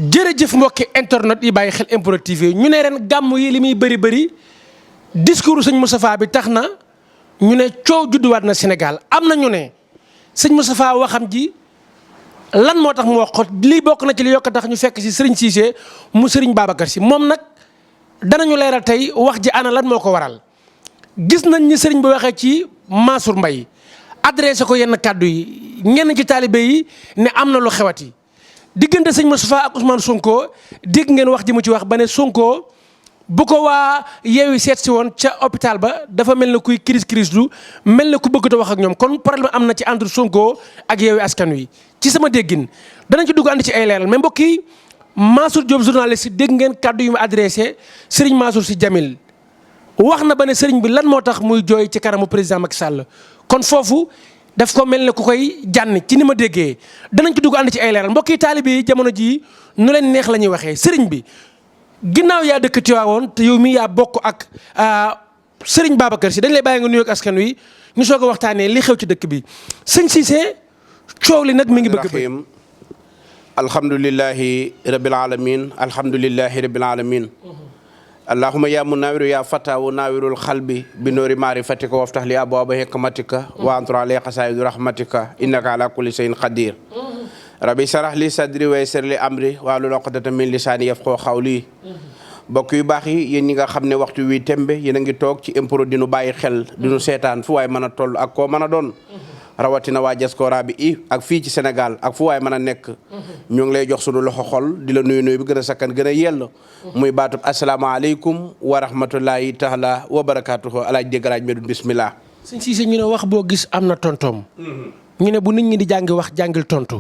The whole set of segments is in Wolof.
jërëjëf mbokki internet yi bàyyi xel MPROD TV ñu ne ren gàmm yi li muy bëri discours sëñ Moustapha bi tax na ñu ne coow judduwaat na Sénégal am na ñu ne sëñ Moustapha waxam ji lan moo tax mu wax ko lii bokk na ci li yokk tax ñu fekk si Serigne Cissé mu Serigne Babacar si moom nag danañu leeral tey wax ji ana lan moo ko waral gis nañ ni Serigne bi waxee ci Mansour Mbaye adressé ko yenn kàddu yi ñenn ci taalibe yi ne am na lu xewati diggante sëñ Moustapha ak Ousmane Sonko dégg ngeen wax ji mu ci wax ba ne Sonko bu ko waa yeewi seet si woon ca hôpital ba dafa mel ne kuy crise lu mel ne ku bëgg a wax ak ñoom kon problème am na ci entre Sonko ak yeewi askan wi. ci sama déggin danañ ci dugg andi ci ay leeral mais mbokk yi Mansour Diop journaliste dégg ngeen kàddu yu mu adressé Serigne Mansour Sy Djamil wax na ba ne Serigne bi lan moo tax muy jooy ci kanamu président Macky Sall kon foofu. daf ko mel ne ku koy jànni ci ni ma déggee danañ ci dugg ànd ci ay leeral mbokk yi taalibe yi jamono jii nu leen neex la ñuy waxee sëriñ bi ginnaaw yaa dëkk Tiwaawoon te yow mi yaa bokk ak sëriñ Babacar si dañ lay bàyyi nga nuyoog askan wi ñu soog a waxtaanee li xew ci dëkk bi sëñ Cissé coow li nag mi ngi bëgg rahim alhamdulillahi rabbil alamin alhamdulillahi rabbil alamin allahumma ya munawiru ya fatawu nawirul xalbi bi noori maarifatika waftah li abwaaba hikmatika wa antur alayhi qasaidu rahmatika innaka ala kulli shay'in qadir rabbi sarah li sadri wa yassir li amri wahlul uqdatan min lisani yafqahu qawli bokk yu baax yi yéen ñi nga xam ne waxtu wi tembe yéen a ngi toog ci MPROD di nu bàyyi xel di nu seetaan fu waay mën a toll ak koo mën a doon rawatina waa diaspora bi ak fii ci Sénégal ak fu waay mën a nekk ñu ngi lay jox sunu loxo xol di la nuyu bi gën a sakkan gën a yell muy baatub asalaamaaleykum wa rahmatullahi taala wa barakaatuhu alaaj déggalaaj medun bismillah sëñ Cissé ñu ne wax boo gis am na tontoom ñu ne bu nit ñi di jàngi wax jàngil tontu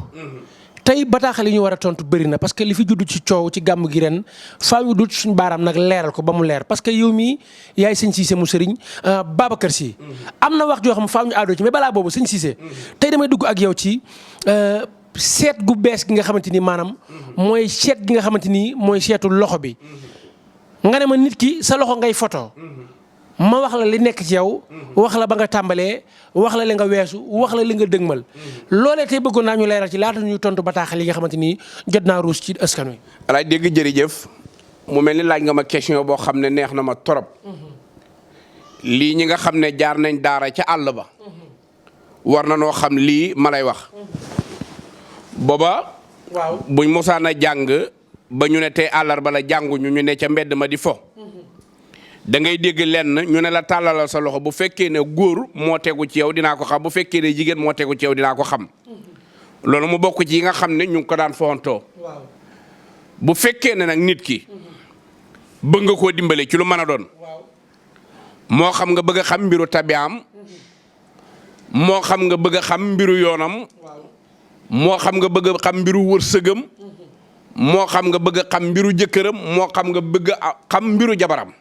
tey bataaxal yi ñu war a tontu bëri na parce que li fi judd ci coow ci gàmm gi ren faaw ñu dut suñu baaraam nag leeral ko ba mu leer parce que yow mii yaay sëñ Cissé mu sëriñ Babacar Sy am na wax joo xam faaw ñu àddoo ci mais balaa boobu sëñ Cissé tey damay dugg ak yow ci seet gu bees gi nga xamante ni maanaam mooy seet gi nga xamante ni mooy seetu loxo bi nga ne ma nit ki sa loxo ngay photo ma wax la li nekk ci yow wax la ba nga tàmbalee wax la li nga weesu wax la li nga dëgmal loolee tey bëggoon naa ñu leeral ci laata ñuy tontu bataaxal yi nga xamante ni jot naa ruus ci askan wi. alaaj dégg jërëjëf mu mel ni laaj nga ma question boo xam ne neex na ma trop lii ñi nga xam ne jaar nañ daara ca àll ba war na noo xam lii ma lay wax booba waaw buñ mosaan a jàng ba ñu ne tey àllarba la jànguñu ñu ne ca mbedd ma di fo da ngay dégg lenn ñu ne la tàllalal sa loxo bu fekkee ne góor moo tegu ci yow dinaa ko xam bu fekkee ne jigéen moo tegu ci yow dinaa ko xam loolu mu bokk ci yi nga xam ne ñu ngi ko daan fontoo bu fekkee ne nag nit ki bëgg nga koo dimbale ci lu mën a doon moo xam nga bëgg a xam mbiru tabiam moo xam nga bëgg a xam mbiru yoonam moo xam nga bëgg a xam mbiru wërsëgam moo xam nga bëgg a xam mbiru jëkkëram moo xam nga bëgg a xam mbiru jabaram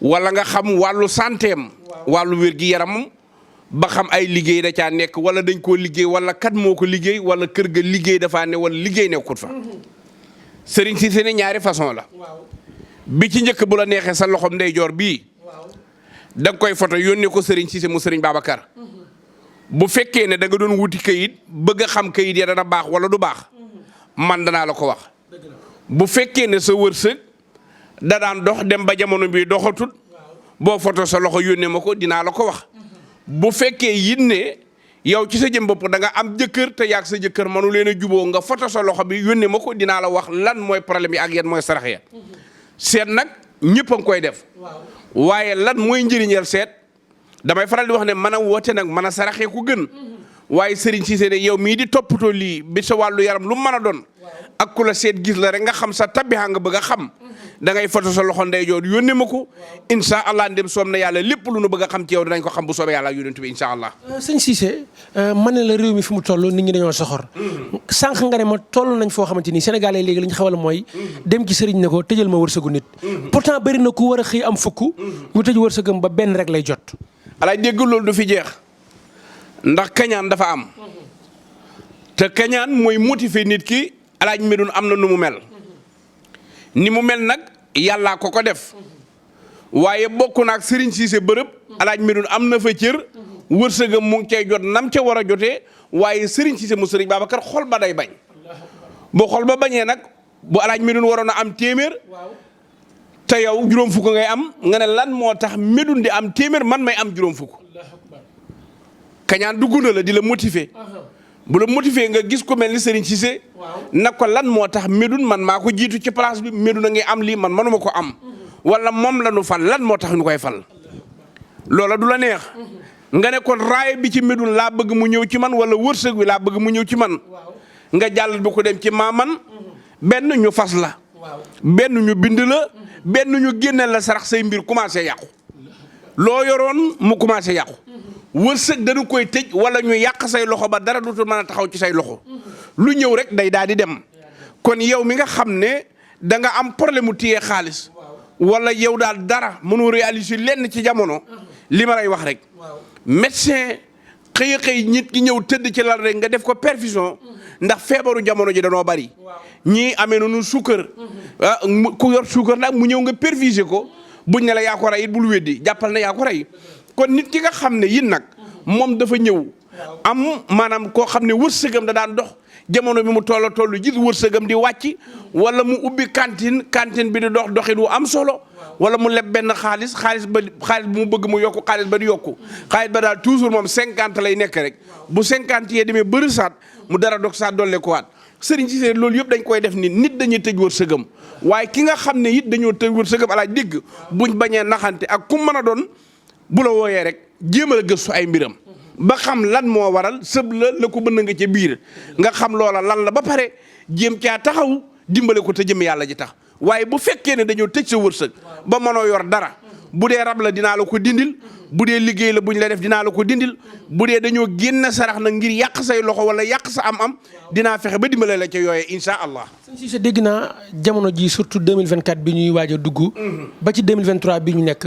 wala nga xam wàllu santeem wàllu wér gi yaramam ba xam ay liggéey da caa nekk wala dañ koo liggéey wala kat moo ko liggéey wala kër ga liggéey dafaa ne wala liggéey nekkut fa sëriñ si seen ñaari façon la bi ci njëkk bu la neexee sa loxom ndeyjoor bii da nga koy photo yónnee ko sëriñ Cissé mu sëriñ Babacar bu fekkee ne da nga doon wuti kayit bëgg a xam kayit ya dana baax wala du baax man danaa la ko wax bu fekkee ne sa wërsëg da daan dox dem ba jamono bii doxatut boo photo sa loxo yónnee ma ko dinaa la ko wax bu fekkee yit ne yow ci sa jëm bopp da nga am jëkkër te yaag sa jëkkër manu leen a juboo nga photo sa loxo bi yónnee ma ko dinaa la wax lan mooy problème yi ak yan mooy sarax ya seet nag ñëpp a ngi koy def waaye lan mooy njëriñal seet damay faral di wax ne mën a woote nag mën a saraxee ku gën waaye Serigne Cissé ne yow mii di toppatoo lii bi sa wàllu yaram lu mën a doon ak ku la seet gis la rek nga xam sa tabiha nga bëgg a xam da ngay foto sa loxo ndeyjoor yónnee ma ko incha allah ndem soom na yàlla lépp lu nu bëgg a xam ci yow dinañ ko xam bu soobee yàlla ak yonent bi incha allah. sëñ Cissé man ne la réew mi fi mu toll nit ñi dañoo soxor sànq nga ne ma toll nañ foo xamante ni Sénégalais léegi li ñu xawal mooy dem ci sëriñ ne ko tëjal ma wërsëgu nit pourtant bëri na ku war a xëy am fukk ñu tëj wërsëgam ba benn rek lay jot. alaay dégg loolu du fi jeex ndax kañaan dafa am te kañaan mooy motiver nit ki alaaj medun am na nu mu mel ni mu mel nag yàllaa ko def waaye bokk naag Serigne Cissé bërëb alaaj medun am na fa cër wërsëgam mu ngi cay jot nam ca war a jotee waaye Serigne Cissé mu Serigne Babacar xol ba day bañ bu xol ba bañee nag bu alaaj Médoune waroon a am téeméer te yow juróom fukk ngay am nga ne lan moo tax Médoune di am téeméer man may am juróom fukk kañaan dugg na la di la motiver bu la motiver nga gis ko mel ni Serigne Cissé nag ko lan moo tax Médoune man maa ko jiitu ci place bi Médoune a ngi am lii man manuma ko am wala moom la nu fal lan moo tax ñu koy fal loola du la neex nga ne kon raay bi ci Médoune laa bëgg mu ñëw ci man wala wërsëg wi laa bëgg mu ñëw ci man nga jàll bi ko dem ci maaman benn ñu fas la benn ñu bind la benn ñu génneel la sarax say mbir commencé yàqu loo yoroon mu commencé yàqu wërsëg dañu koy tëj wala ñu yàq say loxo ba dara dootul mën a taxaw ci say loxo lu ñëw rek day daal di dem kon yow mi nga xam ne da nga am problème mu téye xaalis wala yow daal dara mënoo réaliser lenn ci jamono li ma lay wax rek médecin xëy nit ki ñëw tëdd ci lal rek nga def ko perfusion ndax feebaru jamono ji danoo bari ñii amee noonu suukar ku yor suukar nag mu ñëw nga perfuser ko buñ ne la yaa ko rey it bul weddi jàppal na yaa ko rey kon nit ki nga xam ne yin nag moom dafa ñëw am maanaam koo xam ne wërsëgam da daan dox jamono bi mu toll gis wërsëgam di wàcc wala mu ubbi cantine bi di dox doxin wu am solo wala mu leb benn xaalis bi mu bëgg mu yokku xaalis ba di yokku xaalis ba daal toujours moom 50 lay nekk rek bu 50 yee demee bëri saat mu dara dog saat dolle ko waat Serigne Cissé loolu yëpp dañ koy def nit dañuy tëj wërsëgam waaye ki nga xam ne it dañoo tëj wërsëgam alaaj dégg buñ bañee naxante ak ku mën a doon bu la wooyee rek jéemal a gëstu ay mbiram ba xam lan moo waral sëb la ko bënn nga ca biir nga xam loola lan la ba pare jéem caa taxaw dimbale ko te jëm yàlla ji tax waaye bu fekkee ne dañoo tëj sa wërsëg ba mënoo yor dara bu dee rab la dinaa la ko dindil bu dee liggéey la buñ la def dinaa la ko dindil bu dee dañoo génn sarax nag ngir yàq say loxo wala yàq sa am-am dinaa fexe ba dimbale la ca yooyee incha allah. sëñ Cissé dégg naa jamono ji surtout 2024 bi ñuy waaj a dugg. ba ci 2023 bi ñu nekk.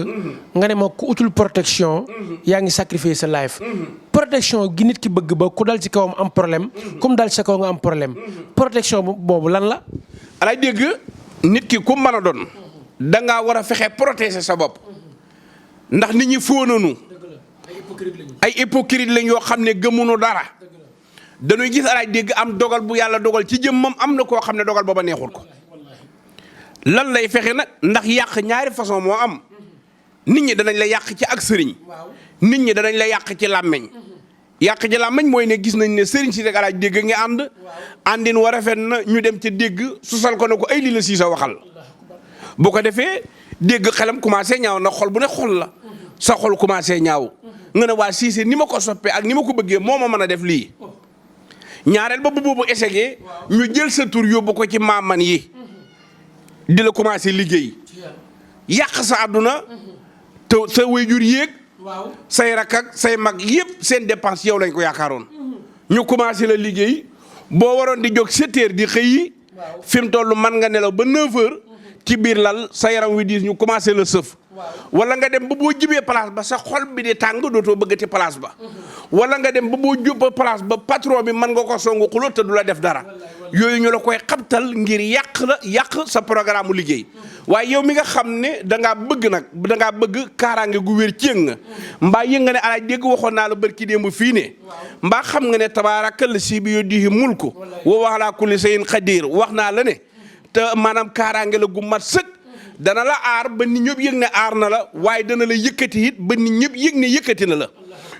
nga ne ma ku utul protection. yaa ngi sacrifier sa life. protection gi nit ki bëgg ba ku dal ci kawam am problème. comme dal ci sa kaw nga am problème. protection boobu lan la. alaay dégg nit ki ku mën a doon. da ngaa war a fexe protéger sa bopp. ndax nit ñi fóonanu ay hypocrite lañ yoo xam ne gëmunu dara dañuy gis alaaj dégg am dogal bu yàlla dogal ci jëm moom am na koo xam ne dogal booba neexul ko lan lay fexe nag ndax yàq ñaari façon moo am nit ñi danañ la yàq ci ak sëriñ nit ñi danañ la yàq ci làmmeñ yàq ci làmmeñ mooy ne gis nañ ne sëriñ si rek alaaj dégg nga ànd àndin wa rafet na ñu dem ca dégg susal ko ne ko ay li la sii sa waxal bu ko defee dégg xelam commencé ñaaw na xol bu ne xol la sa xol commencé ñaaw nga ne waa Cissé ni ma ko soppee ak ni ma ko bëggee moo ma mën a def lii ñaareel ba bu boobu essayé ñu jël sa tur yóbbu ko ci maaman yi di la commencé liggéey yàq sa àdduna te sa waajur yéeg say rakk ak say mag yëpp seen dépense yow lañ ko yaakaaroon ñu commencé la liggéey boo waroon di jóg 7 heures di xëy yi fi mu toll mën nga nelaw ba 9 heures ci biir lal sa yaram wi diis ñu commencé la sëf wala nga dem ba boo jibee place ba sa xol bi di tàng dootoo bëggati place ba wala nga dem ba boo jubba place ba patron bi mën nga ko songu xuloo te du la def dara yooyu ñu la koy xabtal ngir yàq sa programme liggéey waaye yow mi nga xam ne dangaa bëgg nag dangaa bëgg kaaraange gu wér ci nga mbaa yëg nga ne alaaj dégg waxoon naa la barki démb fii ne mbaa xam nga ne tabaarakal si bi yadihi mulku wa ala kulli shay'in qadir wax naa la ne te maanaam kaaraange la gu mat sëkk dana la aar ba nit ñëpp yëg ne aar na la waaye dana la yëkkati it ba nit ñëpp yëg ne yëkkati na la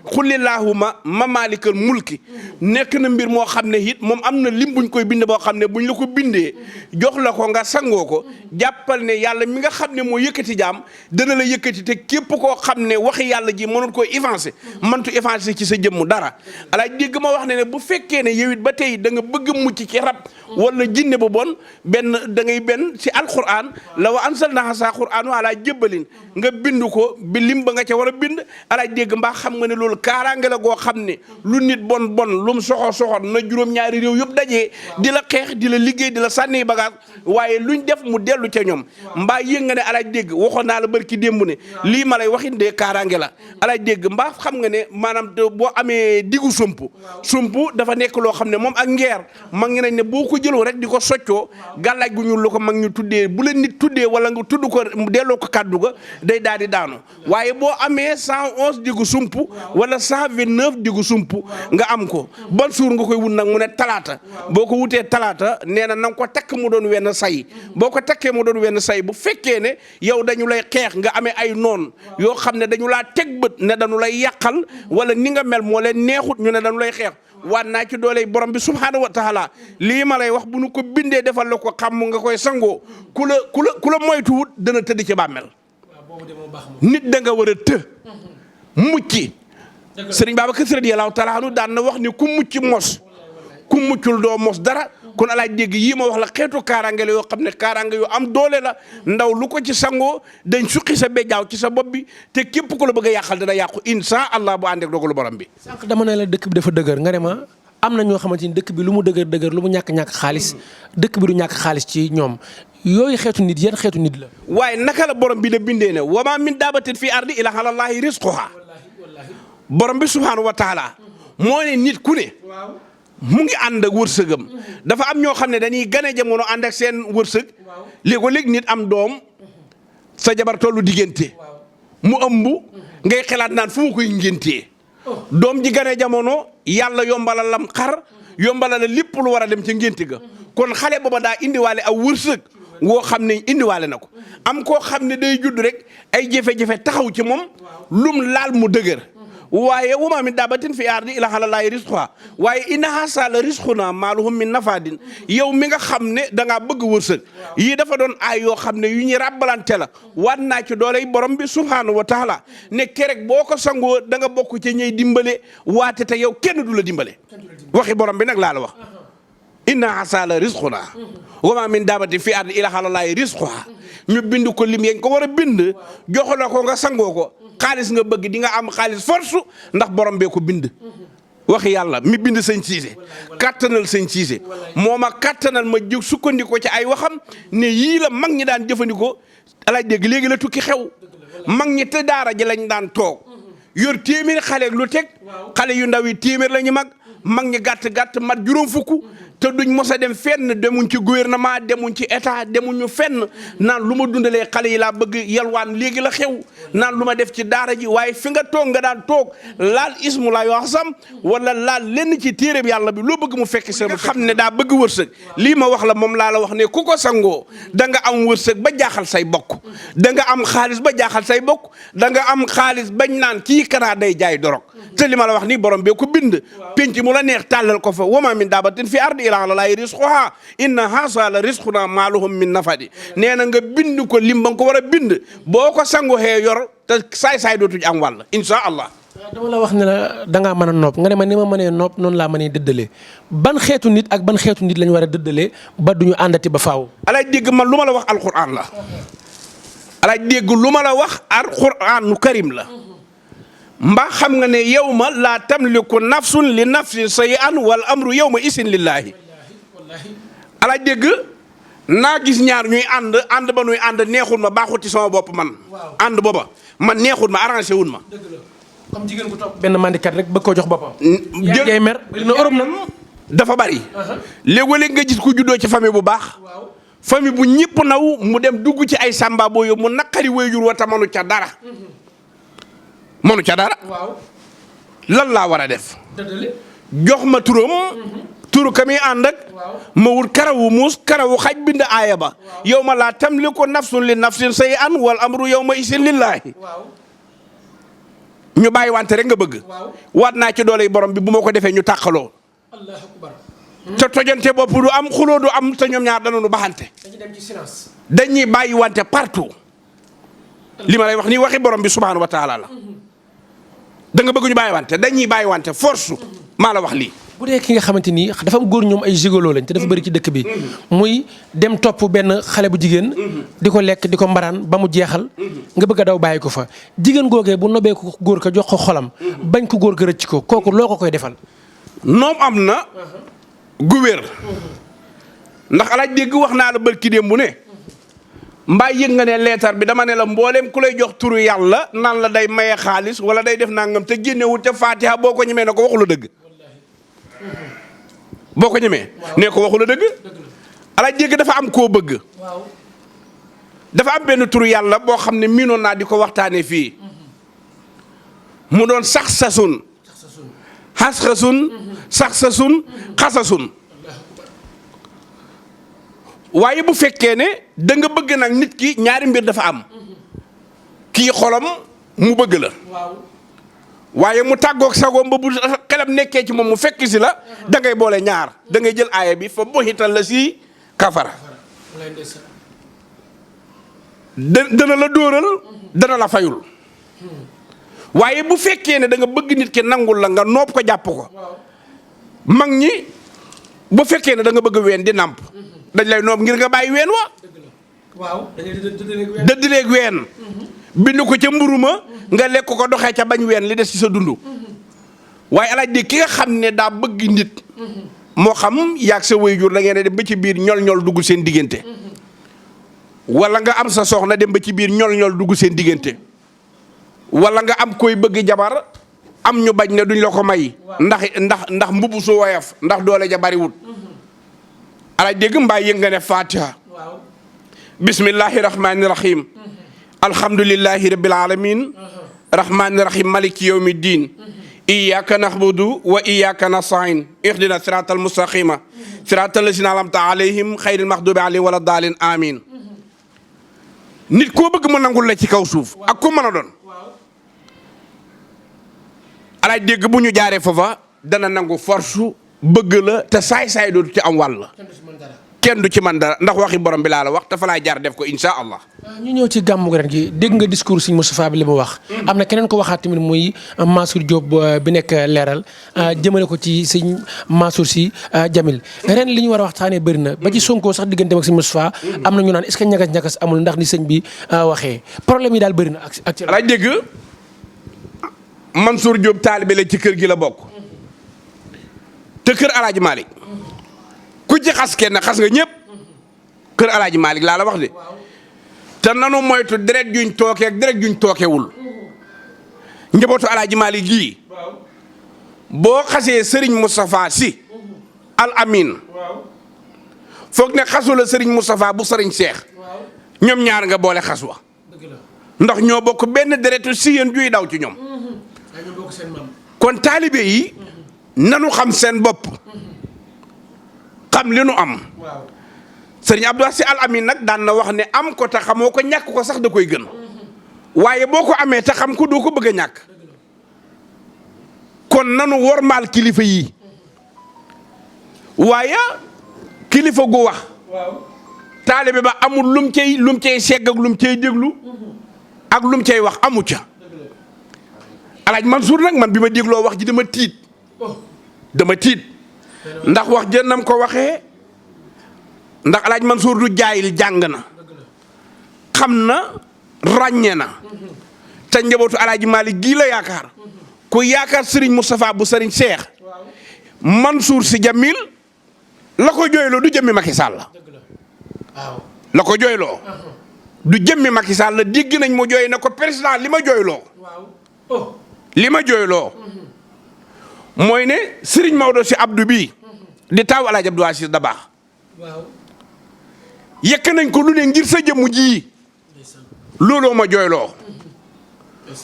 xullilaahuma ma maalikal mulki nekk na mbir moo xam ne it moom am na lim buñ koy bind boo xam ne buñ la ko bindee jox la ko nga sangoo ko jàppal ne yàlla mi nga xam ne moo yëkkati jaam dana la yëkkati te képp koo xam ne waxi yàlla ji mënul koy évancé mëntu évancé ci sa jëmm dara alaaj dégg ma wax ne bu fekkee ne yow it ba tey da nga bëgg mucc ci rab wala jinne bu bon da ngay benn ci alquran la wa anzalna sa qur'an ala jëbbalin nga bind ko bi lim ba nga ca war a bind alaaj dégg mbaa xam nga ne loolu kaaraange la goo xam ne lu nit bon lu mu soxor na juróom-ñaari réew yëpp dajee di la xeex di la liggéey di la sànni bagage waaye luñ def mu dellu ca ñoom mbaa yëg nga ne alaaj dégg waxoon naa la barki démb ne lii ma lay waxin de kaaraange la alaaj dégg mbaa xam nga ne maanaam boo amee diggu sump dafa nekk loo xam ne moom ak ngeer mag ngi nañ ne boo ko ko jëloo rek di ko soccoo gàllaaj gu ñuul lu ko mag ñu tuddee bu la nit tuddee wala nga tudd ko delloo ko kàddu ga day daal di daanu waaye boo amee 111 diggu sump wala 129 diggu sump nga am ko ban suur nga koy wut nag mu ne talaata boo ko wutee talaata nee na nga ko takk mu doon wenn say boo ko takkee mu doon wenn say bu fekkee ne yow dañu lay xeex nga amee ay noon yoo xam ne dañu laa teg bët ne dañu lay yàqal wala ni nga mel moo leen neexut ñu ne dañu lay xeex waat naa ci dooley borom bi subhaanahu wa taala lii ma lay wax bu nu ko bindee defal la ko xam nga koy sangoo ku la moytuwut dana tëdd ci bàmmel nit da nga war a të mucc sëriñ Babacar Sy radiyallaahu taala anhu daan na wax ni ku mucc mos ku muccul doo mos dara kon alaaj dégg yii ma wax la xeetu kaaraange la yoo xam ne kaaraange yu am doole la ndaw lu ko ci sangoo dañ suqi sa bejjaaw ci sa bopp bi te képp ko la bëgg a yàqal dana yàqu insha allah bu ànd ak dogalu borom bi. sànq dama ne la dëkk bi dafa dëgër nga ne ma am na ñoo xamante ni dëkk bi lu mu dëgër lu mu ñàkk xaalis dëkk bi du ñàkk xaalis ci ñoom yooyu xeetu nit yan xeetu nit la. waaye naka la borom bi la bindee ne wa maa min daabatin fii ardi illaa alallaahi rizquhaa borom bi subhaanahu wa taala moo ne nit ku ne mu ngi ànd ak wërsëgam dafa am ñoo xam ne dañuy gane jamono ànd ak seen wërsëg léeg-léeg nit am doom sa jabar tollu diggante mu ëmb ngay xalaat naan fu mu koy ngéntee doom ji gane jamono yàlla yombalal lam xar yombalal la lépp lu war a dem ca ngénte ga kon xale booba daa indiwaale aw wërsëg woo xam ne indiwaale na ko am koo xam ne day judd rek ay jafe-jafe taxaw ci moom lum laal mu dëgër waaye wa maa min daabatin fi ardi illaa alallaahi rizquhaa waaye inna haazaa la rizqunaa maa lahu min nafaadin yow mi nga xam ne da ngaa bëgg wërsëg yii dafa doon ay yoo xam ne yu ñuy ràbbalante la waat naa ci dooley borom bi subhaanahu wa taala ne kerek boo ko sangoo da nga bokk ci ñuy dimbale waate te yow kenn du la dimbale waxi borom bi nag laa la wax inna haazaa la rizqunaa wa maa min daabatin fi ardi illaa alallaahi rizquhaa ñu bind ko lim yañ ko war a bind jox la ko nga sangoo ko xaalis nga bëgg di nga am xaalis force ndax borom bee ko bind waxi yàlla mi bind sëñ Cissé kattanal sëñ Cissé moo ma kattanal ma jóg sukkandikoo ci ay waxam ne yii la mag ñi daan jëfandikoo alaaj dégg léegi la tukki xew mag ñi te daara ji lañ daan toog yor téeméeri xale lu teg xale yu ndaw yi téeméer la ñu mag ñi gàtt mat juróom fukk te duñ mos a dem fenn demuñ ci gouvernement demuñ ci état demuñu fenn naan lu ma dundalee xale yi laa bëgg yalwaan léegi la xew naan lu ma def ci daara ji waaye fi nga toog nga daan toog laal ismu laa yoo xam wala laal lenn ci téere bi yàlla bi loo bëgg mu fekk sa nga xam ne daa bëgg wërsëg lii ma wax la moom laa la wax ne ku ko sangoo da nga am wërsëg ba jaaxal say bokk da nga am xaalis ba jaaxal say bokk da nga am xaalis bañ naan kii kanaa day jaay dorog te li ma la wax nii borom bee ko bind penc mu la neex tàllal ko fa wa maa min daabatin fi ardi illaa alallaahi rizquhaa inna haazaa la rizqunaa maa lahu min nafaad nee na nga bind ko lim ba nga ko war a bind boo ko sangu xee yor te saay-saay dootuñ am wàll insha allah. dama la wax ne la da ngaa mën a nopp nga ne ma ni ma mënee nopp noonu laa mënee dëddalee ban xeetu nit ak ban xeetu nit lañ war a dëddalee ba duñu àndati ba faaw. alaaj dégg man lu ma la wax alquran la alaaj dégg lu ma la wax alquranu karim la. mbaa xam nga ne yow ma laa tamliku nafsun li nafsin shay'an wal amru yow ma isin lillaahi alaaj dégg naa gis ñaar ñuy ànd ba nuy ànd neexul ma baaxut ci sama bopp man ànd booba man neexul ma arrangé wul ma comme jigéen bu topp benn mandikat rek bëgg koo jox boppam jay mer na Europe nag dafa bari léeg-léeg nga gis ku juddoo ci famille bu baax famille bu ñëpp naw mu dem dugg ci ay samba boo yow mu naqari wéyjur wa ta manu ca dara mënu ca dara lan laa war a def jox ma turam turu ka muy ànd ak ma wut karawu muus karawu xaj bind aaya ba yow ma laa tamliku nafsun li nafsin shay'an wal amru yow ma isin lillaahi ñu bàyyi wante rek nga bëgg waat naa ci doole borom bi bu ma ko defee ñu tàqaloo te tojante bopp du am xuloo du am te ñoom ñaar danoonu baxante dañuy bàyyi wante partout li ma lay wax nii waxi borom bi subhaanahu wa taala la da nga bëgg ñu bàyyi wante dañuy bàyyi wante force maa la wax lii. bu dee ki nga xamante ni dafa am góor ñoom ay gigolo lañ te dafa bëri ci dëkk bi muy dem topp benn xale bu jigéen di ko lekk di ko mbaraan ba mu jeexal nga bëgg a daw bàyyi ko fa jigéen googee bu nobee ko góor ka jox ko xolam bañ ko góor ka rëcc ko kooku loo ko koy defal. noom am na gu wér ndax alaaj dégg wax naa la bërki démb bu ne mbaa yëg nga ne leetar bi dama ne la mbooleem ku lay jox turu yàlla naan la day maye xaalis wala day def nangam te génnewul te Fatiha boo ko ñemee na ko waxu la dëgg boo ko ñemee nee ko waxu la dëgg Alaaji dégg dafa am koo bëgg dafa am benn turu yàlla boo xam ne miinoon naa di ko waxtaanee fii mu doon sax sasun xas-xasun sax-sasun xasasun waaye bu fekkee ne da nga bëgg nag nit ki ñaari mbir dafa am kii xolam mu bëgg la waaye mu tàggoog sagoom ba bu xelam nekkee ci moom mu fekk si la da ngay boole ñaar da ngay jël aaya bi fa boxital la si kafara dana la dóoral dana la fayul waaye bu fekkee ne da nga bëgg nit ki nangul la nga noob ko jàpp ko mag ñi bu fekkee ne da nga bëgg ween di nàmp dañ lay noob ngir nga bàyyi ween wa dëddileeg ween bind ko ca mburuma nga lekk ko doxee ca bañ ween li des ci sa dund waaye Alaaji di ki nga xam ne daa bëgg nit moo xam yaag sa waajur da ngeen dem ba ci biir ñol-ñol dugg seen diggante wala nga am sa soxna dem ba ci biir ñol-ñol dugg seen diggante wala nga am koy bëgg jabar am ñu bañ ne duñ la ko may ndax mbubu su woyof ndax doole ja bariwut Alaaji dégg mbaa yëg nga ne Fatiha bismillahi rahmani rahim alhamdulillahi rabbil alamin rahmani rahim maliki yawmi din iyyaka na'budu wa iyyaka nasta'in ihdina siratal mustaqima siratal lazina an'amta alayhim khayril maghdubi alayhim wala daalin amin nit koo bëgg mu nangul la ci kaw suuf ak ku mën a doon Alaaji dégg bu ñu jaaree foofa dana nangu force bëgg la te saay-saay dootu ci am wàll kenn du ci man dara ndax waxi borom bi laa la wax te fa laay jaar def ko insha allah. ñu ñëw ci gàmmu ren gi dégg nga discours Serigne Moustapha bi li mu wax. am na keneen ko waxaat tamit muy Mansour Diop bi nekk leeral jëmale ko ci Serigne Mansour Sy Djamil ren li ñu war a waxtaanee bëri na ba ci Sonko sax digganteem ak Serigne Moustapha am na ñu naan est-ce que ñagas-ñagas amul ndax ni sëñ bi waxee problème yi daal bëri na ak laaj dégg Mansour Diop taalibe la ci kër gi la bokk te kër Alaaji Malick ku ci xas kenn xas nga ñëpp kër Alaaji Malick laa la wax de te nanu moytu deret juñ tooke ak deret juñ tookewul njabootu Alaaji Malick gii boo xasee Serigne Moustapha Sy Al Amin foog ne xasu la Serigne Moustapha bu Serigne Cheikh ñoom ñaar nga boole xas wa ndax ñoo bokk benn deretu si yéen juy daw ci ñoom kon taalibe yi nanu xam seen bopp xam li nu am Serigne Abdou Sy Al Amin nag daan na wax ne am ko te xamoo ko ñàkk ko sax da koy gën waaye boo ko amee te xam ko doo ko bëgg a ñàkk kon nanu wormaal kilifa yi waaye kilifa gu wax taalibe ba amul lum cay segg ak lum cay déglu ak lum cay wax amu ca Alaaji Mansour nag man bi ma dégloo wax ji dama tiit ndax wax jënnam ko waxee ndax Alaaji Mansour du jaayil jàng na xam na ràññee na te njabootu Alaaji Malick gii la yaakaar ku yaakaar Serigne Moustapha bu Serigne Cheikh Mansour Sy Djamil la ko jooyloo du jëmmi Macky Sall la ko jooyloo du jëmmi Macky Sall dégg nañ mu jooy na ko président li ma jooyloo mooy ne Serigne Maodo Sy Abdou bii di taaw Alaaji Abdou Aziz Dabakh yekk nañ ko lu ne ngir sa jëmm ji looloo ma jooyloo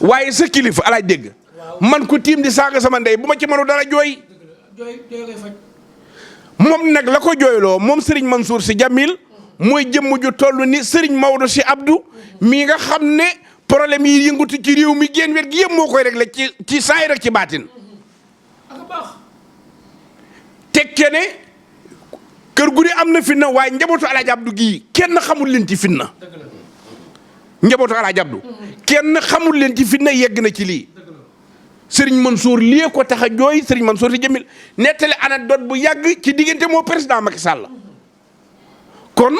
waaye sa kilifa Alaaji dégg man ko tiim di saaga sama ndey bu ma ci mënu dara jooy moom nag la ko jooyloo moom Serigne Mansour Sy Djamil mooy jëmm ju toll ni Serigne Maodo Sy Abdou mii nga xam ne problème yi yëngutu ci réew mi génn wet gi yëpp moo koy réglé ci saay rek ci baatin tekke ne kër gu ne am na fitna waaye njabootu Alaaji Abdou gii kenn xamul leen ci fitna njabootu Alaaji Abdou kenn xamul leen ci fitna yegg na ci lii Serigne Mansour lii ko tax a jooy Serigne Mansour Sy Djamil nettali anecdote bu yàgg ci diggante moo président Macky Sall kon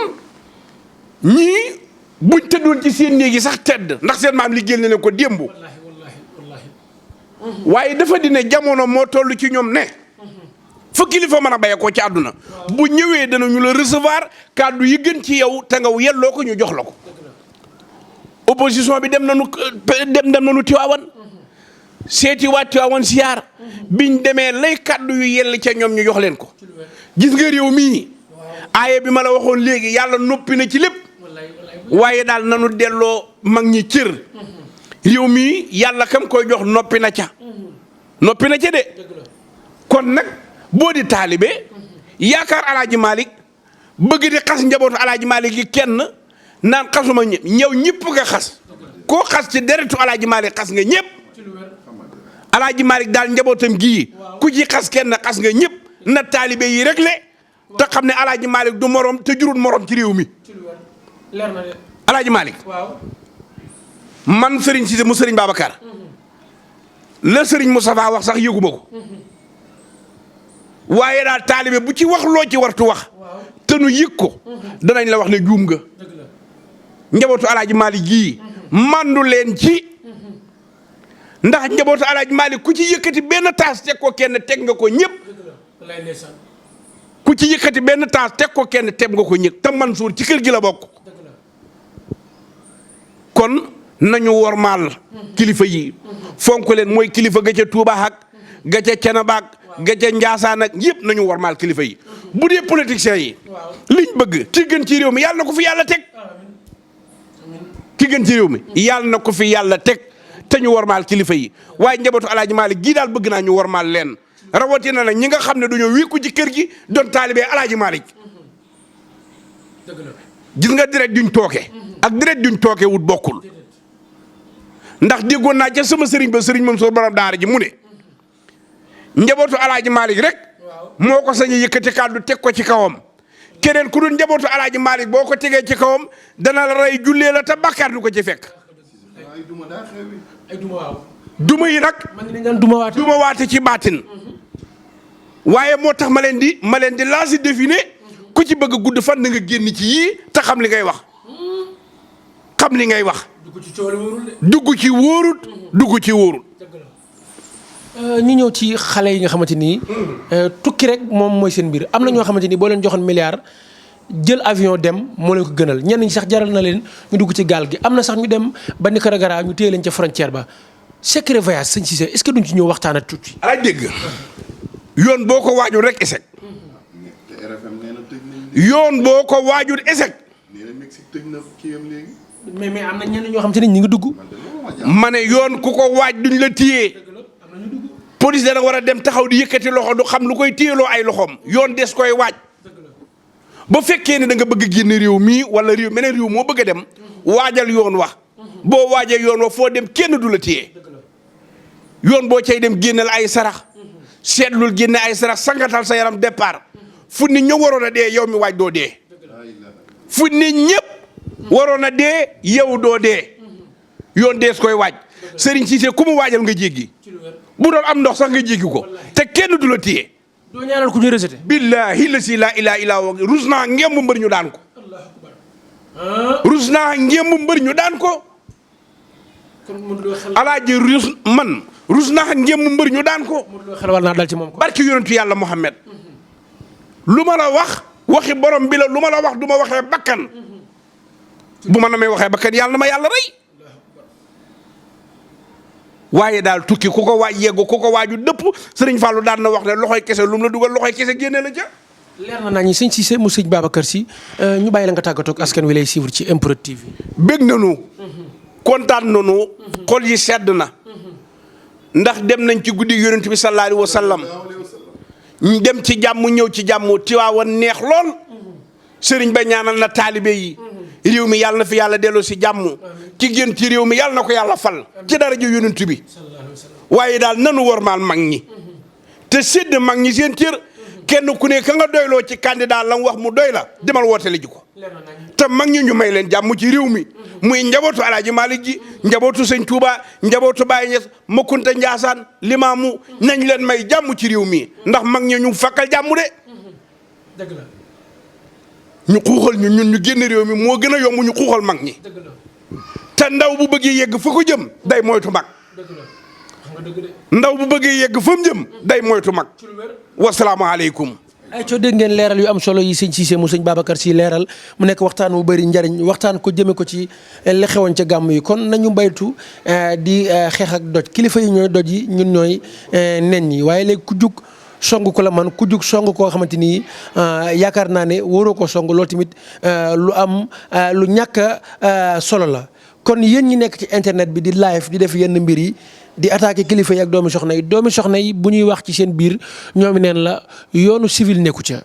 ñii buñ tëddoon ci seen néeg yi sax tedd ndax seen maam liggéeyal na leen ko démb waaye dafa dina jamono moo toll ci ñoom ne fa kilifa mën a béye ko ci àdduna bu ñëwee danañu la recevoir kàddu yi gën ci yow te nga yelloo ko ñu jox la ko opposition bi dem nañu Tiwaawan seeti waat woon siyaar biñ demee lay kaddu yu yell ca ñoom ñu jox leen ko gis nga réew mii aaye bi ma la waxoon léegi yàlla noppi na ci lépp waaye daal nanu delloo mag ñi cër réew mii yàlla kam koy jox noppi na ca de kon nag boo di taalibe yaakaar alaaji Malick bëgg di xas njabootu alaaji Malick yi kenn naan xasuma ñëpp ñëw ñëpp nga xas koo xas ci deretu alaaji Malick xas nga ñëpp alaaji Malick daal njabootam gii ku ci xas kenn xas nga ñëpp na taalibe yi rek le te xam ne alaaji Malick du morom te jurul morom ci réew mi alaaji Malick man Serigne Cissé mu Serigne Babacar la Serigne Moustapha wax sax yëguma ko waaye daal taalibe bu ci wax loo ci wartu wax te nu yëg ko danañ la wax ne juum nga njabootu alaaji Malick gii mandu leen ci ndax njabootu alaaji Malick ku ci yëkkati benn taas teg ko kenn teg nga ko ñëpp ku ci yëkkati benn taas teg ko kenn teg nga ko ñëpp te Mansour ci kër gi la bokk kon nañu wormaal kilifa yi fonk leen mooy kilifa ga ca Touba ak ga ca Canaba ak ga ca Njaasaan ak yëpp nañu wormaal kilifa yi bu dee politiciens yi liñ bëgg ki gën ci réew mi yàlla na ko fi yàlla teg ki gën ci réew mi yàlla na ko fi yàlla teg te ñu wormaal kilifa yi waaye njabootu alaaji Malick gii daal bëgg naa ñu wormaal leen rawatina nag ñi nga xam ne dañoo wékku ci kër gi doon taalibee alaaji Malick gis nga direct duñ tooke ak direct duñ tooke wut bokkul ndax déggoon naa ca sama sëriñ ba sëriñ Mansour borom daara ji mu ne njabootu alaaji Malick rek moo ko sañ a yëkkati kàddu teg ko ci kawam keneen ku dul njabootu alaaji Malick boo ko tegee ci kawam dana la rey jullee la te bàkkaar du ko ci fekk duma yi nag duma waate ci baatin waaye moo tax ma leen di laasi défini ku ci bëgg gudd fan na nga génn ci yii te xam li ngay wax dugg ci wóorut ñu ñëw ci xale yi nga xamante ni tukki rek moom mooy seen mbir am na ñoo xamante ni boo leen joxoon milliard jël avion dem moo leen ko gënal ñenn ñi sax jaral na leen ñu dugg ci gaal gi am na sax ñu dem ba Nicaragua ñu téye leen ca frontière ba secret voyage sëñ Cissé est-ce que duñ ci ñëw waxtaan ak tuuti. ala dégg yoon boo ko waajul rek échec yoon boo ko waajul échec mais am na ñenn ñoo xamante ni ñu ngi dugg. ma ne yoon ku ko waaj duñ la téye police dana war a dem taxaw di yëkkati loxo du xam lu koy téyeloo ay loxoom yoon des koy waaj ba fekkee ne da nga bëgg a génn réew mii wala réew meneen réew moo bëgg a dem waajal yoon wax boo waajal yoon wax foo dem kenn du la téye yoon boo cay dem génnal ay sarax seetlul génne ay sarax sangatal sa yaram départ fu nit ña waroon a dee yow mi waaj doo dee fu nit ñëpp waroon a dee yow doo dee yoon dees koy waaj Serigne Cissé ku mu waajal nga jéggi bu doon am ndox sax nga jéggi ko te kenn du la téye. doo ñaanal ku ñu rejeté. billahi la si laa ilaaha illaa huwa rus naa ngemb mbër ñu daan ko. rus naa ngemb mbër ñu daan ko. alaaji rus naa ngemb mbër ñu daan ko. xel war naa dal ci moom ko. barki yonentu yàlla Muhammad lu ma la wax waxi borom bi la lu ma la wax du ma waxee bakkan bu ma namee waxee bakkan yàlla na ma yàlla rey. waaye daal tukki ku ko waaj yeggu ku ko waaju dëpp sëriñ Fallou daan na wax ne loxoy kese lu mu la dugal loxoy kese génne la ca. leer na naa ñi sëñ Cissé mu sëñ Babacar Sy ñu bàyyi la nga tàggatoo ak askan wi lay suivre ci MPROD TV. bég nañu. kontaan nañu. xol yi sedd na. ndax dem nañ ci guddi yonent bi sallallahu alayhi wa sallam. ñu dem ci jàmm ñëw ci jàmm Tiwaawan neex lool. sëriñ ba ñaanal na taalibe yi. réew mi yàlla na fi yàlla delloo si jàmm ci gën ci réew mi yàlla na ko yàlla fal ci dara ji yonent bi waaye daal nanu wormaal mag ñi te sédd mag ñi seen cër kenn ku ne ka nga doyloo ci candidat la mu wax mu doy la demal wootele ji ko te mag ñi ñu may leen jàmm ci réew mi muy njabootu alaaji Malick ji njabootu sëñ Touba njabootu Baye Niass Makunta Njaasaan Limaamu nañ leen may jàmm ci réew mi ndax mag ñi ñu fakkal jàmm de dëgg la ñu xuuxal ñun ñu génn réew mi moo gën a yomb ñu xuuxal mag ñi te ndaw bu bëggee yegg fa ko jëm day moytu mag ndaw bu bëggee yegg fa mu jëm day moytu mag wasalaamaaleykum ay coo dégg ngeen leeral yu am solo yi sëñ Cissé mu sëñ Babacar Sy leeral mu nekk waxtaan wu bëri njariñ waxtaan ko jëme ko ci li xewoon ca gàmm yi kon nañu baytu di xeex ak doj kilifa yi ñooy doj yi ñun ñooy nen yi waaye léegi ku jug song ko la man ku jug song koo xamante ni yaakaar naa ne waroo ko song loolu tamit lu ñàkk solo la kon yéen ñi nekk ci internet bi di live di def yenn mbir yi di attaqué kilifa yi ak doomi soxna yi bu ñuy wax ci seen biir ñoomi neen la yoonu civil nekku ca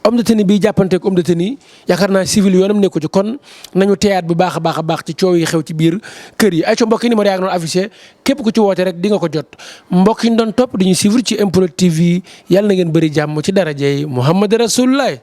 homme de tenue bi jàppanteeg homme de tenue yaakaar naa civil yoonam nekku ci kon nañu teyaat bu baax a baax ci coow yi xew ci biir kër yi ay co mbokk yi numéro yaa ngi doon affiché képp ku ci woote rek di nga ko jot mbokk yi ñu doon topp di ñu suivre ci MPROD TV yàlla na ngeen bëri jàmm ci darajey Muhammad Rasulullah